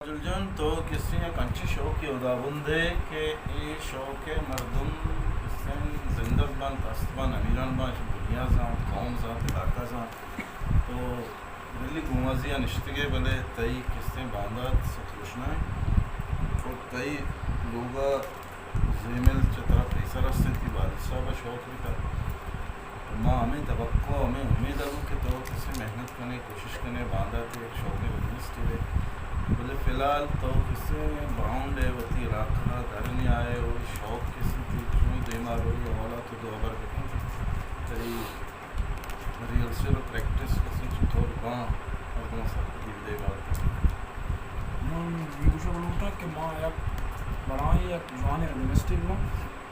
جل جان، تو کسے یک انچیں شوقے ہدابندے کہ اے شوق ءَ مردم کسے زندگ بنت، است بنت، امیران بنت، دنیا زانت، قوم زانت، علاقہ زانت۔ تو بلی گومازی ءَ نشتگے، بلے تئی کسے باندات سک روشنا انت۔ اور تئی لوگ ءَ زیمل چہ ترا پیسر است انت، تئی والد صاحب ءَ شوق بیتگ۔ ما ہمے توقع، ہمے امید ءَ گوں کہ تو کسے محنت کنے، کوشش کنے، باندات یک شوقیں بزنس ٹی بے۔ بلے فی الحال تو کسے باؤنڈ ئے، وتی علاقہ ءَ در نیائے، او شوق کسے تئی چون دیما روی، حوالا تو دو ہبر بکن۔ تئی ریہرسل و پریکٹس کسے چطور باں، مردم سرپدی بدے بات۔ من یہ گوشگ لوٹاں کہ ما یک بلائیں یک جوانیں ردمسٹے بوں،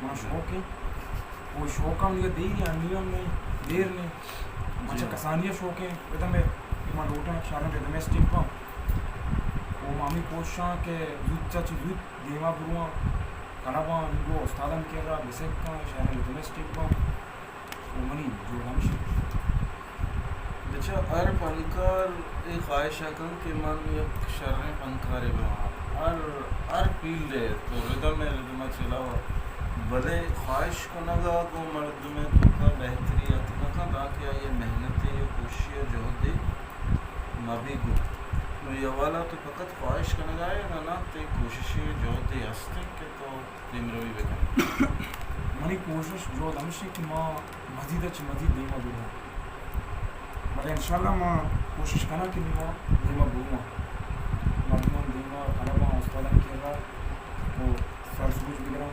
منا شوق ہے۔ وہ شوق ہم دیگہ دیر ہے، انیوں نہیں، دیر نہیں۔ من چہ کسانی شوق ہے، ردم ہے کہ من لوٹاں یک شہر ردمسٹے بوں۔ وہ مامی کوشاں کہ زود چا چی زود دیما برواں، کلباں، انگو استادان کرا بسکاں، شہر ردمسٹے بوں۔ و منی جہد ہمیش انت۔ بچا ہر فنکار اے خواہش ءَ کنت کہ من یک شریں فنکارے بہ آں۔ ہر، ہر فیلڈ ءَ تو ردم ءَ، ردم ءَ چہ علاوہ، بلے خواہش کنگ ءَ گوں مردم ءِ توکا بہتری اتک نہ کنت، دانکہ آئی ءِ محنت ءِ، کوشش ءِ، جہد ءِ مہ بی گوں۔ نوں اے حوالہ تو فقط خواہش کنگ ءَ ئے، نہ، نہ، تئی کوشش ءِ جہد ءِ ہست انت کہ تو دیمروی بہ کن۔ منی کوشش جہد ہمیش انت کہ ما مزید ءَ چہ مزید دیما بروان۔ بلے انشاءاللہ ما کوشش کناں کہ ما دیما بروان۔ مردمان دیما، کلباں، استادانی کرا و سر سوج بگراں۔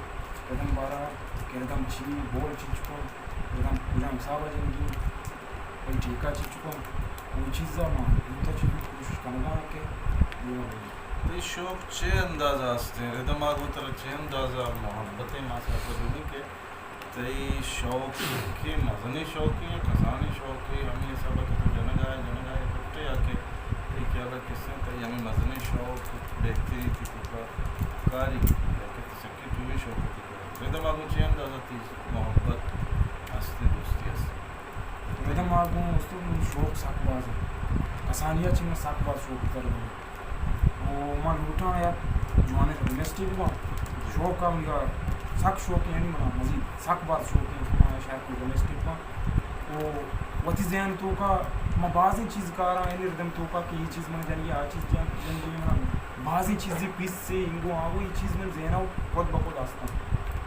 ردم بارا کہ ردم چی، بول چنچکو، ردم کجام حساب ءَ جنگی، پئی ٹیکہ چنچکو، اے چیزا ما زوت ءَ چہ زوت کوشش کنگا کہ دیما بروان۔ تئی شوق چے اندازہ است انت؟ ردم ءَ گوں ترا چے اندازہ محبت انت؟ ما چاہتا ببیں کہ تئی شوق کہ مزنیں شوقے یا کسانیں شوقے، ہمے حساب ءَ کہ تو جنگ ءَ ئے، جنگ ءَ ئے کٹے، یا کہ تئی خیال ءَ کسے تئی ہمے مزنیں شوق بہتری تئی توکا کاری یا کہ تئی سکیں ٹوہیں شوق تئی توکا؟ ردم ءَ گوں چے اندازہ تئی محبت است انت، دوستی است انت؟ ردم ءَ گوں استاد منی شوق سک باز انت۔ کسانی ءَ چہ من سک باز شوق تر بوت۔ و من لوٹاں یک جوانیں ڈومیسٹک باں۔ شوق ءَ منی سک شوق، یعنی منا مزید سک باز شوق انت کہ من شاید کوئی ڈومیسٹک باں۔ و وتی ذہن توکا من بازیں چیز کاراں، یعنی ردم توکا کہ اے چیز من جنگی، آ چیز جن-، جنگی، من بازیں چیزے پیس سے انگو آنگو، اے چیز من ذہن ءَ خود بخود استاں۔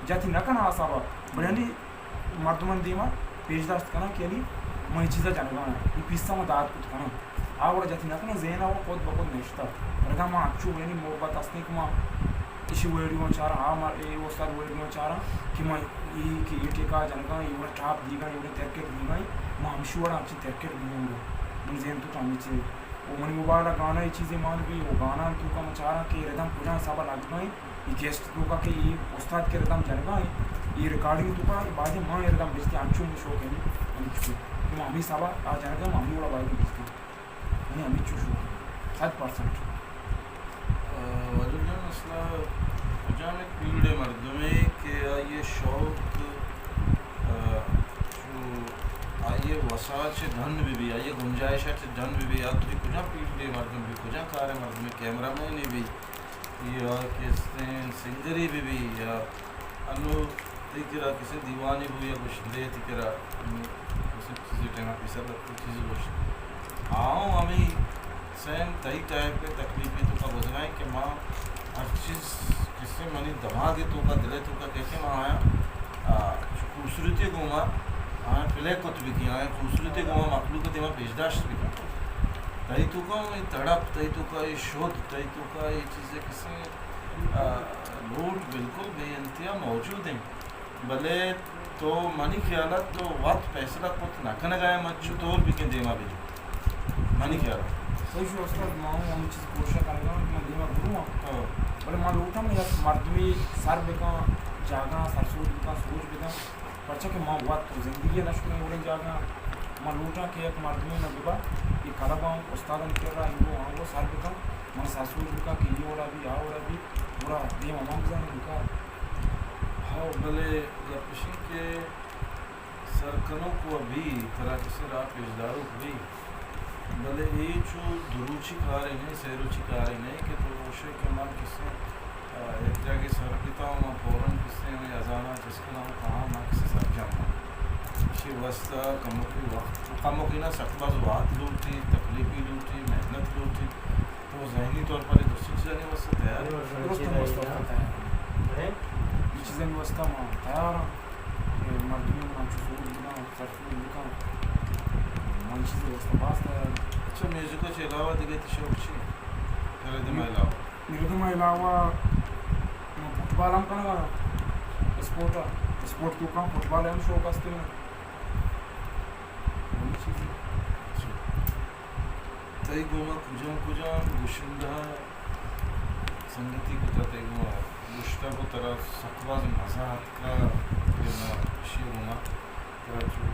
جاتی نہ کناں آ حساب ءَ، بلے یعنی مردمان دیما پیش داشت کناں کہ یعنی من اے چیزا جنگا آں، اے پیسا من دات کت کناں۔ آ وڑا جاتی نہ کناں، ذہن ءَ خود بخود نشتہ۔ ردا ما انچو یعنی محبت ہستیں کہ ما ایشی ویڈیو چاراں، آ ما اے استاد ویڈیو چاراں کہ ما اے کہ اے ٹیکا جنگا، اے وڑا ٹاپ دیگا، اے وڑا ترکٹ دیگا، ما ہمشی وڑا ہمچی ترکٹ دیگا۔ من ذہن تو ہمچی و منی موبائل ءَ گانا اے چیزے مان بی، و گانا توکا من چاراں کہ ردم کجام حساب ءَ لگتا ہے، اے کیسٹ توکا کہ اے استاد کہ ردم جنگا ہے، اے ریکارڈنگ توکا بازیں من اے ردم بجتے، انچو من شوق ہے، انچو کہ من ہمیں حساب ءَ آ جنگا، من ہمیں وڑا باید بجتے۔ من ہمیں چو شوق ہے، صد پرسنٹ۔ آ، واجہ جان، اصلا کجام ایک فیلڈ مردمے کہ آئی شوق، آ، چو آئی ءِ وسا چہ ڈن بہ بی، آئی ءِ گنجائش ءَ چہ ڈن بہ بی، یا تو کجام فیلڈ ءِ مردم بی، کجام کار ءِ مردم بی، کیمرہ مین بی، یا کہ استیں سنگرے بہ بی، یا انو تئی کرا کسے دیوانے بو یا گشندے تئی کرا، انو کسے چیزے ٹائم ءَ پیسر لگتے چیزے گوشت۔ آؤں ہمیں سیم تئی ٹائپ ءِ تکلیفے توکا گوزگائیں کہ ما ہر چیز کسے منی دماغ ءِ توکا، دل ءِ توکا کہتے ما آیا، آ، چو خوبصورتی گوما آیا پلے کت بکی، آیا خوبصورتی گوما مخلوق دیما پیش داشت بکی۔ تئی توکا اے تڑپ، تئی توکا اے شد، تئی توکا اے چیزے کسے، آ، لوٹ بالکل بے انتہا موجود ہیں۔ بلے تو منی خیال ءَ تو وت فیصلہ کت نہ کنگ ءَ ئے من چطور بکن دیما بجن۔ منی خیال ءَ۔ صحیح شو استاد، ما ہوں ہمے چیز کوشش کنگ ءَ آں کہ من دیما برواں۔ ہاں۔ بلے ما لوٹاں من یک مردمے سر بکاں، جاگہاں سر سوج بکاں، سوج بداں۔ پرچا کہ ما وت تو زندگی ءَ نشتگیں وڑیں جاگہاں۔ ما لوٹاں کہ یک مردمے نہ ببا، اے کلباں استادانی کرا انگو آنگو سر بکاں، من سر سوج بکاں کہ اے وڑا بی، آ وڑا بی، گڑا دیما من بزاناں بکا۔ ہو، بلے گپ اش انت کہ سر کنوک و بی، ترا کسے راہ پیش داروک بی، بلے اے چو دو روچی کارے نہ، سے روچی کارے نہ کہ تو شے کہ من کسے، آ، یک جاگے سر بیتاں، من فوراً کسے ہمے اذان ءَ چست کناں، کاہاں من کسے سرجم باں۔ ایشی واسطہ کموکی وقت، کموکی نہ، سک باز وقت لوٹی، تکلیفی لوٹی، محنت لوٹی۔ تو ذہنی طور پر اے درستیں چیزانی واسطہ تیار ئے؟ درستیں واسطہ تیار آں۔ اے؟ اے چیزانی واسطہ ما تیار آں کہ مردمے من چو زور بداں، سرکوب بکاں۔ من چیزے واسطہ باز تیار آں۔ اچھا، میوزک ءَ چہ علاوہ دگہ تئی شوق چی اِنت؟ ردم ءَ علاوہ؟ ردم ءَ علاوہ من فٹبال ہم کنگ ءَ آں، اسپورٹ ءَ، اسپورٹ توکا فٹبال ءِ ہم شوق است اِنت۔ ہمے چیزے۔ اچھا۔ تئی گوما کجام کجام گشندہ سنگتی کتا، تئی گوما گشتہ کو ترا سک باز مزہ اتکا، کہ ما اشی گوما ترا چو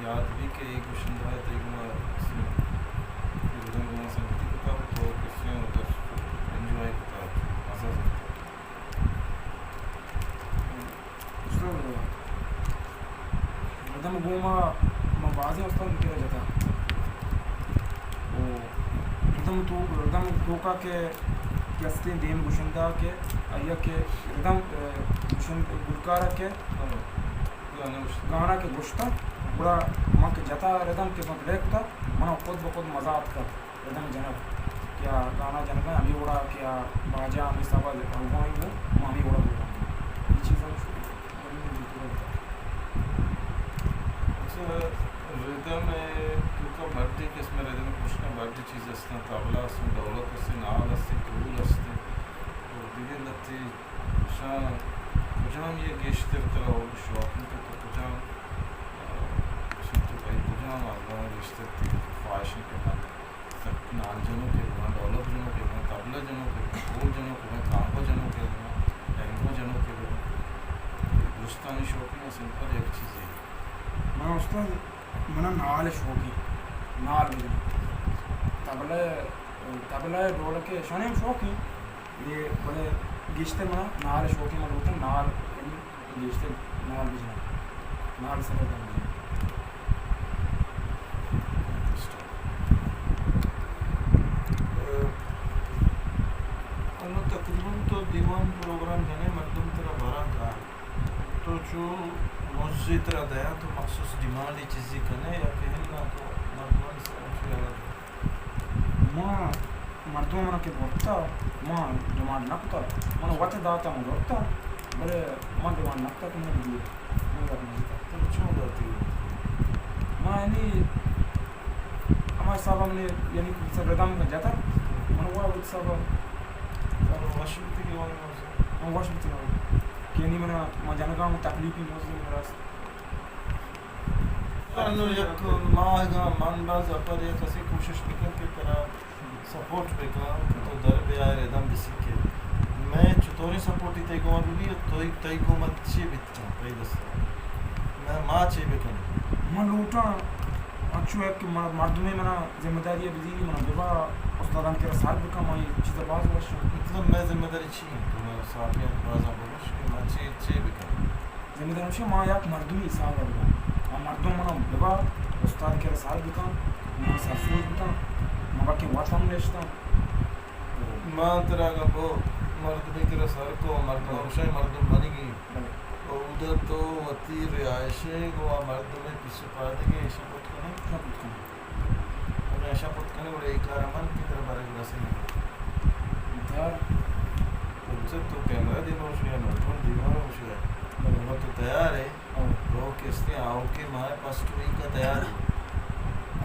یاد بی کہ اے گشندہ تئی گوما، اے گوما سنگتی کتا، تو کسے انجوائے کتا، مزہ زرتا۔ استاد، ردم گوما ما بازیں استاد کرا جتا۔ او ردم تو، ردم توکا کہ کسے دیم گشندہ کہ آیا کہ ردم، اے، گشند، گلکارا کہ گانا گشتا۔ گانا کہ گشتا، گڑا ما کہ جتا ردم کہ ما پلے کتا، منا خود بخود مزہ آتکا۔ ردم جنگ کہ آ گانا جنگ ءَ ہمے وڑا کہ آ باجا ہمے حساب ءَ روگا ایں گوں، ما ہمے وڑا روگا ایں۔ اے چیز ہم شو-، اچھا، ردم ءِ توکا بڈ قسم ءِ ردم پشکاں، بڈ چیز استاں، طبلہ استاں، ڈولک استیں، نال استیں، دول استیں، اور دگہ لتے شان کجام یہ گیشتر ترا اور شوق اِنت کہ تو کجام، آ، سنت بھائی کجام آلبم گیشتر تئی خواہش اِنت کہ من نال جنوکے بہ باں، ڈولک جنوکے بہ باں، طبلہ جنوکے بہ باں، ڈول جنوکے بہ باں، کانگو جنوکے بہ باں، ڈینگو جنوکے بہ باں۔ درستانی شوقین ءَ سمپل یک چیزے۔ من استاد، منا نال شوقی، نال بجناں۔ طبلہ، طبلہ، ڈولک، اشانی ہم شوقی۔ اے بلے گیشتر منا نال شوقی، من لوٹاں نال، یعنی گیشتر نال بجناں، نال سر ءَ دم بجناں۔ انوں تقریباً تو دیوان پروگرام جنے، مردم ترا براں کار، تو چو مزے ترا دیاں، تو مخصوص ڈیمانڈ چیزے کنے یا کہ ہنا تو مردمانی سر ءَ چو یلہ دے؟ ما مردم منا کہ برتا، ما ڈیمانڈ نہ کتا، من وت داتا، من برتا، بلے ما ڈیمانڈ نہ کتا کہ من دیے، من گپ نہ کتا۔ تو چون داتی؟ ما یعنی ہما حساب ءَ من یعنی سر ردم جتا، من وا وت حساب ءَ وش بیتی کہ وانی موضوع۔ من وش بیتی کہ یعنی من، ما جنگا من تکلیفی موضوع من راست۔ انوں یک ماہگا من باز اپر یک کسے کوشش بکن کہ ترا سپورٹ بکن کہ تو در بیائے، ردم بسیکے۔ مئے چطوریں سپورٹی تئی گوما ببی، تو تئی گوما چی بیت کن تئی دستا؟ ما، ما چی بکنیں؟ من لوٹاں انچو یک کہ مر-، مردمے منا ذمہ داری بدی، منا ببا استادان کرا سر بکن، ما یہ چیزا باز وش۔ مطلب مئے ذمہ داری چی انت؟ تو منا صافی بازاں بگوش کہ ما چی، چی بکنیں؟ ذمہ داری ہمیش انت، ما یک مردمی حساب ءَ بباں۔ آ مردم منا ببا، استاد کرا سر بکن، ما سرسوج بکن، ما بلکیں وت ہم نشتاں۔ ما ترا اگاں بو مردمی کرا سر کو، مردم بلے۔ ہمیشہ مردم منیگی۔ بلے۔ اودا تو وتی رہائش ءَ گوں آ مردم ءِ پیش پادگی ایشاں کت کنے؟ ایشاں کت کنے۔ اگاں ایشاں کت کنے، گڑا اے کار ءَ من کہ ترا برگ رسینگ۔ تیار۔ تو بچار تو کیمرہ دیما وش یا مردم دیما وش یا۔ بلے۔ اگاں تو تیار ئے، ہاں۔ تو کستے آؤکے ماہ پسٹ ویک ءَ تیار ئے۔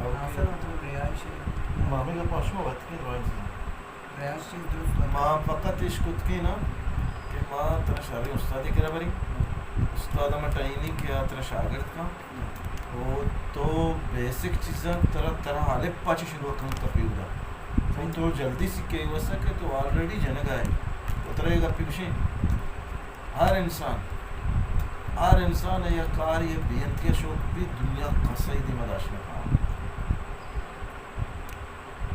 آؤکے۔ ناصر، تو رہائش ئے۔ ما ہمے گپ ءَ شما وت کہ رہائش ئے۔ رہائش چیز درست۔ ما فقط اش کت کہ نا کہ ما ترا شریں استادے کرا بریں۔ استاد ہما ٹائمی کہ آ ترا شاگرد کن۔ او تو بیسک چیزاں ترا، ترا الف پا چہ شروع کن کپی اودا۔ تو جلدی سکے وسا کہ تو آلریڈی جنگا ئے۔ او ترا یہ گپی گوشیں۔ ہر انسان، ہر انسان ءَ یک کارے ءَ بے انتہا شوق بی، دنیا کسے دیما داشت نہ کن۔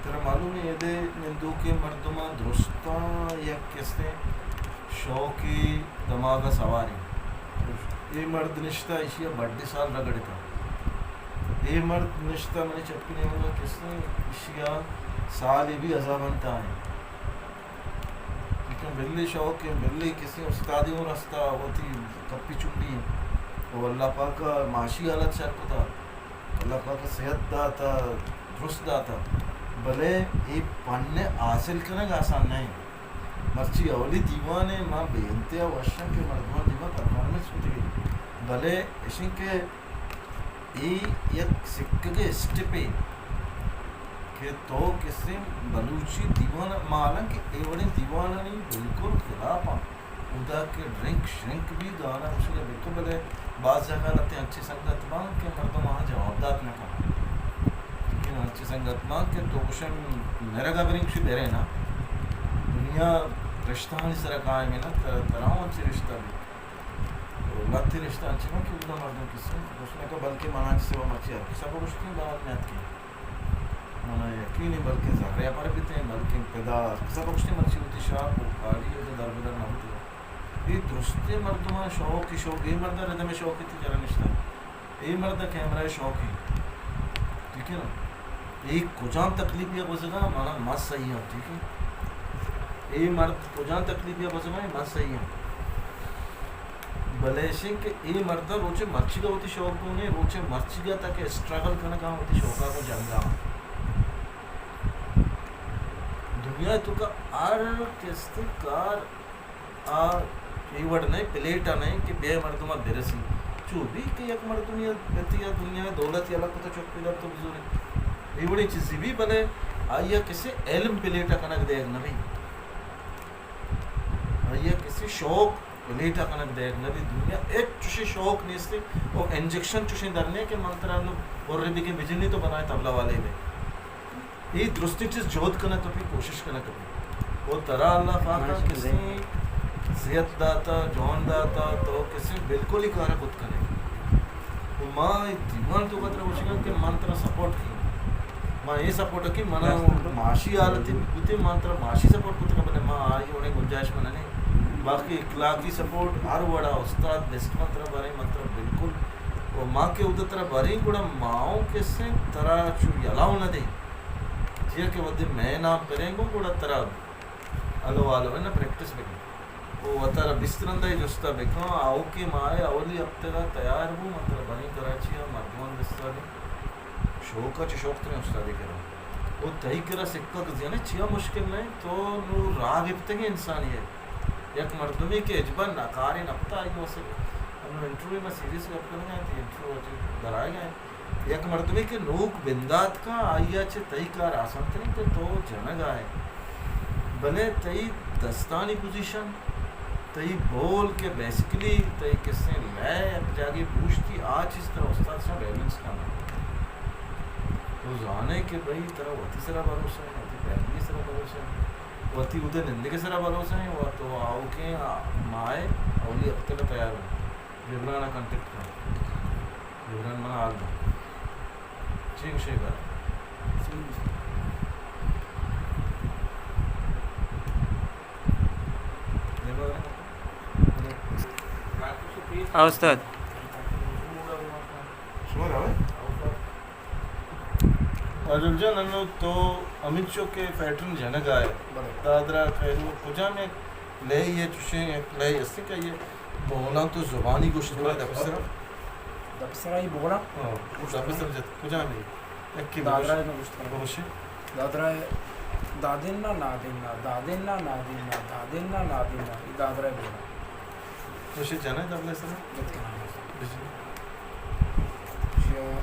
ترا معلوم ہے، ادے نندوکیں مردماں درستاں یک کسے شوقے دماغ ءَ سوار انت۔ اے مرد نشتہ، ایشی ءَ بڈے سال رگڑتہ۔ اے مرد نشتہ منی چپی نیمگ ءَ کسے، ایشی ءَ سالے بی عذاب انت آئیں۔ بلے شوق ایں، بلے کسے استادے اوں رستا، وتی کپی چنڈی ایں۔ او اللہ پاک ءَ معاشی حالت شر کتا، اللہ پاک ءَ صحت داتا، درست داتا، بلے اے پن ءِ حاصل کنگ آسان نہ ایں۔ مرچی اولی دیوان ءَ ما بے انتہا وش ایں کہ مردماں دیما پرفارمنس کتگی، بلے اشیں کہ اے یک سکگ ءِ اسٹپے کہ تو کسے بلوچی دیوان ءَ، ما حالانکہ اے وڑیں دیوانانی بالکل خلاف آں۔ اودا کہ ڈرنک شرنک بی، گانا گوشگ ءَ بالکل، بلے باز جاگہ لہتیں انچیں سنگت باں کہ مردم آہاں جواب دات نہ کناں۔ لیکن انچیں سنگت باں کہ تو گوشے مرگ ءَ بریں، گوشی برے نا۔ دنیا رشتہانی سرا قائم ایں نا، ترا، ترا ہوں انچیں رشتہ بی۔ لہتیں رشتہ انچیں باں کہ اودا مردم کسے گوشت نہ کہ بلکہ منا چہ سوا مرچی ہر کسا بگوشتیں، باور نیاتکیں۔ منا یقین ایں بلکیں زرے ءَ پر بیتیں، بلکیں پدا کسا بگوشتیں، مرچی وتی شاپ و کاڑی و در بدر نہ بوتگ۔ اے درستیں مردماں شوق، اے شوق، اے مرد ءَ ردم ءِ شوق ءَ تئی کرا نشتہ۔ اے مرد ءَ کیمرہ ءِ شوق ایں۔ ٹھیک ہے نا؟ اے کجام تکلیفے ءَ گوزگا، منا ما صحیح ہاں، ٹھیک ہے؟ اے مرد کجام تکلیفے ءَ گوزگا، ما صحیح ہاں۔ بلے اشیں کہ اے مرد ءَ روچے مرچیگ ءَ وتی شوق گون ایں، روچے مرچیگ ءَ تاکہ اسٹرگل کنگا وتی شوق ءَ گوں جنگا۔ دنیا ءِ توکا ہر کسے کار آ اے وڑ نہ ایں، پلیٹ ءَ نہ ایں کہ بے مردم ءَ برسی۔ چو بی کہ یک مردمے ءَ پتی ءَ دنیا ءِ دولت یلہ کتہ، چک پدر تو بزورے۔ اے وڑیں چیزے بی، بلے آئی ءَ کسے علم پلیٹ ءَ کنگ دیگ نہ بی۔ آئی ءَ کسے شوق پلیٹ ءَ کنگ دیگ نہ بی۔ دنیا ءَ ہچ چوشیں شوق نیست۔ او انجیکشن چوشیں در نہ ایں کہ من ترا نوں برے بگیں بجنی تو بنائے طبلہ والے بے۔ اے درستیں چیز جہد کنگ کپی، کوشش کنگ کپی۔ او ترا اللہ پاک ءَ کسے صحت داتا، جوان داتا، تو کسے بالکل اے کار ءَ کت کنے۔ او ما اے دیوان ءِ توکا ترا گوشگاں کہ من ترا سپورٹ کیں۔ ما اے سپورٹ کیں، منا معاشی حالتے بوتے، من ترا معاشی سپورٹ کتگ، بلے ما آئی وڑیں گنجائش منا نہ ایں۔ باقی اخلاقی سپورٹ ہر وڑا استاد بیسٹ من ترا باریں، من ترا بالکل۔ او ما کہ اودا ترا باریں گڑا ما اوں کسے ترا چو یلہ نہ دیں۔ چیا کہ وھدے مئے نام پرینگو گڑا ترا ہلو ہلو اناں پریکٹس بکن۔ او وتارا بیست رندا اے جستا بکن، آؤکیں ماہ ءِ اولی ہفتگ ءَ تیار بو، من ترا بریں کراچی ءَ مردماں دیستگ۔ شوق ءَ چہ شوق تریں استادے کرا۔ او تئی کرا سکگ زیانے چیا مشکل نہ ایں، تو نوں راہ گپتگیں انسانے ئے۔ یک مردمے کہ ہچبر نہ کارے نہ کتا، آئی واسطہ انوں انٹرویو ءَ ما سیریس گپ کنگ ءَ ایں، تئی انٹرویو ءَ چہ در آیگ ءَ ایں۔ یک مردمے کہ نوک بندات کن، آئی ءَ چہ تئی کار آسان تریں کہ تو جنگ ءَ ئے۔ بلے تئی دستانی پوزیشن، تئی بول کہ بیسیکلی تئی کسیں لئے یک جاگے بوشتی، آ چیز ترا استاد شاہ بیلنس کناں۔ تو زانے کہ بھئی ترا وتی سرا بھروسہ ایں، وتی فیملی سرا بھروسہ ایں، وتی اودے نندگ سرا بھروسہ ایں، و تو آؤکیں ماہ ءِ اولی ہفتگ ءَ تیار بو۔ جبران ءَ کانٹیکٹ کن۔ جبران منا حال داں۔ چی گوشے گا؟ ہاں استاد۔ شما روئے؟ عادل جان، انوں تو ہمینچو کہ پیٹرن جنگ ءَ ئے۔ بلے۔ دادرا خیرو کجام یک لئے ئے، چوشیں یک لئے ہستی کہ یہ بولاں تو زبانی گوشت کنئے دپ سرا؟ دپ سرا یہ بولاں؟ ہاں، دپ سرا جت کجام ئے؟ یکے دادرا بگوش۔ نہ گوشت کناں۔ بگوشے۔ دادرا دادن نا نادن نا، دادن نا نادن نا، دادن نا نادن نا، یہ دادرا بولاں۔ بگوشے جنئے دپ سرا؟ جت کناں۔ بجن۔ شیا